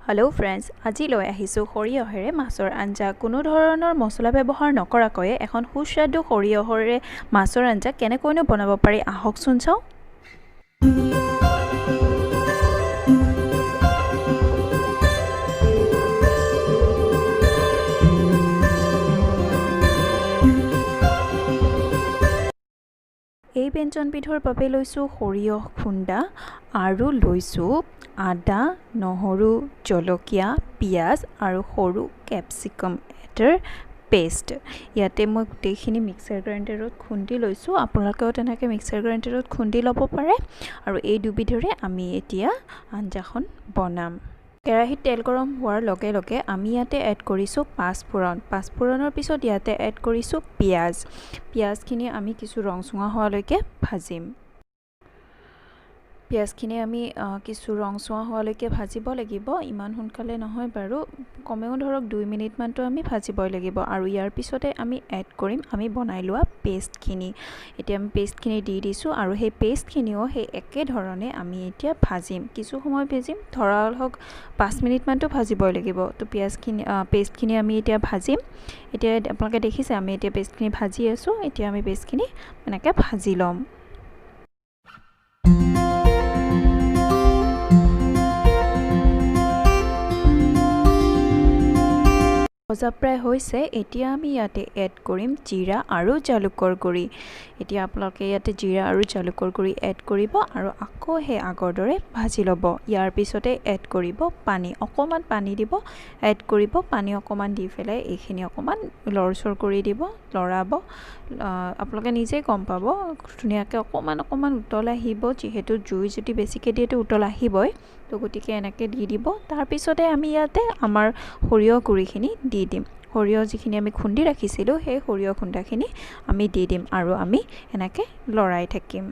Hello' friends, আজি লৈ আহিছোঁ সৰিয়হেৰে মাছৰ আঞ্জা। কোনো ধৰণৰ মছলা ব্যৱহাৰ নকৰাকৈয়ে এখন সুস্বাদু সৰিয়হৰে মাছৰ আঞ্জা কেনেকৈনো বনাব পাৰি, আহকচোন চাওঁ। এই ব্যঞ্জনবিধৰ বাবে লৈছোঁ সৰিয়হ খুন্দা আৰু লৈছোঁ আদা, নহৰু, জলকীয়া, পিঁয়াজ আৰু সৰু কেপচিকাম এটাৰ পেষ্ট। ইয়াতে মই গোটেইখিনি মিক্সাৰ গ্ৰাইণ্ডাৰত খুন্দি লৈছোঁ। আপোনালোকেও তেনেকৈ মিক্সাৰ গ্ৰাইণ্ডাৰত খুন্দি ল'ব পাৰে। আৰু এই দুবিধেৰে আমি এতিয়া আঞ্জাখন বনাম। কেৰাহীত তেল গৰম হোৱাৰ লগে লগে আমি ইয়াতে এড কৰিছোঁ পাঁচফোৰণ। পাঁচফোৰণৰ পিছত ইয়াতে এড কৰিছোঁ পিঁয়াজ। পিঁয়াজখিনি আমি কিছু ৰংচঙা হোৱালৈকে ভাজিম। পিঁয়াজখিনি আমি কিছু ৰংচোৱা হোৱালৈকে ভাজিব লাগিব। ইমান সোনকালে নহয় বাৰু, কমেও ধৰক 2 মিনিটমানটো আমি ভাজিবই লাগিব। আৰু ইয়াৰ পিছতে আমি এড কৰিম আমি বনাই লোৱা পেষ্টখিনি। এতিয়া আমি পেষ্টখিনি দি দিছোঁ আৰু সেই পেষ্টখিনিও সেই একেধৰণে আমি এতিয়া ভাজিম। কিছু সময় ভাজিম, ধৰা হওক 5 মিনিটমানটো ভাজিবই লাগিব। তো পেষ্টখিনি আমি এতিয়া ভাজিম। এতিয়া আপোনালোকে দেখিছে আমি এতিয়া পেষ্টখিনি ভাজি আছোঁ। এতিয়া আমি পেষ্টখিনি এনেকৈ ভাজি ল'ম। ভজা প্ৰায় হৈছে। এতিয়া আমি ইয়াতে এড কৰিম জিৰা আৰু জালুকৰ গুড়ি। এতিয়া আপোনালোকে ইয়াতে জিৰা আৰু জালুকৰ গুড়ি এড কৰিব আৰু আকৌ সেই আগৰ দৰে ভাজি ল'ব। ইয়াৰ পিছতে এড কৰিব পানী, অকণমান পানী দিব, এড কৰিব পানী অকণমান দি পেলাই এইখিনি অকণমান লৰচৰ কৰি দিব, লৰাব। আপোনালোকে নিজেই গম পাব ধুনীয়াকৈ অকণমান অকণমান উতল আহিব। যিহেতু জুই যদি বেছিকৈ দিয়ে তো উতল আহিবই, তো গতিকে এনেকৈ দি দিব। তাৰপিছতে আমি ইয়াতে আমাৰ সৰিয়হ গুড়িখিনি দি দিম। সৰিয়হ যিখিনি আমি খুন্দি ৰাখিছিলোঁ সেই সৰিয়হ খুন্দাখিনি আমি দি দিম আৰু আমি এনেকৈ লৰাই থাকিম।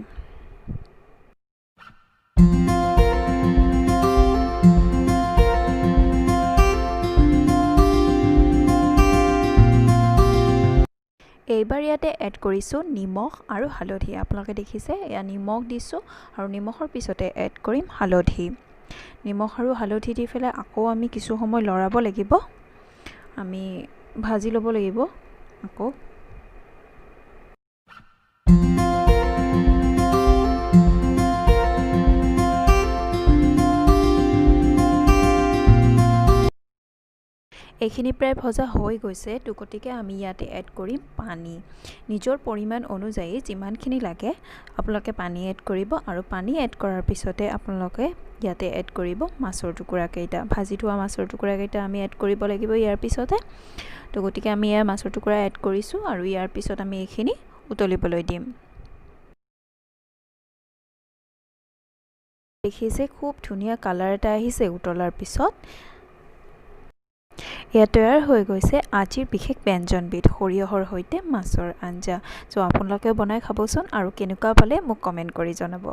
এইবাৰ ইয়াতে এড কৰিছোঁ নিমখ আৰু হালধি। আপোনালোকে দেখিছে এয়া নিমখ দিছোঁ আৰু নিমখৰ পিছতে এড কৰিম হালধি। নিমখ আৰু হালধি দি পেলাই আকৌ আমি কিছু সময় লৰাব লাগিব, আমি ভাজি ল'ব লাগিব আকৌ। এইখিনি প্ৰায় ভজা হৈ গৈছে, তো গতিকে আমি ইয়াতে এড কৰিম পানী। নিজৰ পৰিমাণ অনুযায়ী যিমানখিনি লাগে আপোনালোকে পানী এড কৰিব। আৰু পানী এড কৰাৰ পিছতে আপোনালোকে ইয়াতে এড কৰিব মাছৰ টুকুৰাকেইটা। ভাজি থোৱা মাছৰ টুকুৰাকেইটা আমি এড কৰিব লাগিব ইয়াৰ পিছতে। তো গতিকে আমি ইয়াৰ মাছৰ টুকুৰা এড কৰিছোঁ আৰু ইয়াৰ পিছত আমি এইখিনি উতলিবলৈ দিম। দেখিছে খুব ধুনীয়া কালাৰ এটা আহিছে উতলাৰ পিছত। এয়া তৈয়াৰ হৈ গৈছে আজিৰ বিশেষ ব্যঞ্জনবিধ সৰিয়হৰ সৈতে মাছৰ আঞ্জা। চ' আপোনালোকেও বনাই খাবচোন আৰু কেনেকুৱা পালে মোক কমেণ্ট কৰি জনাব।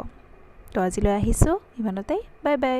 তো আজিলৈ আহিছোঁ ইমানতে, বাই বাই।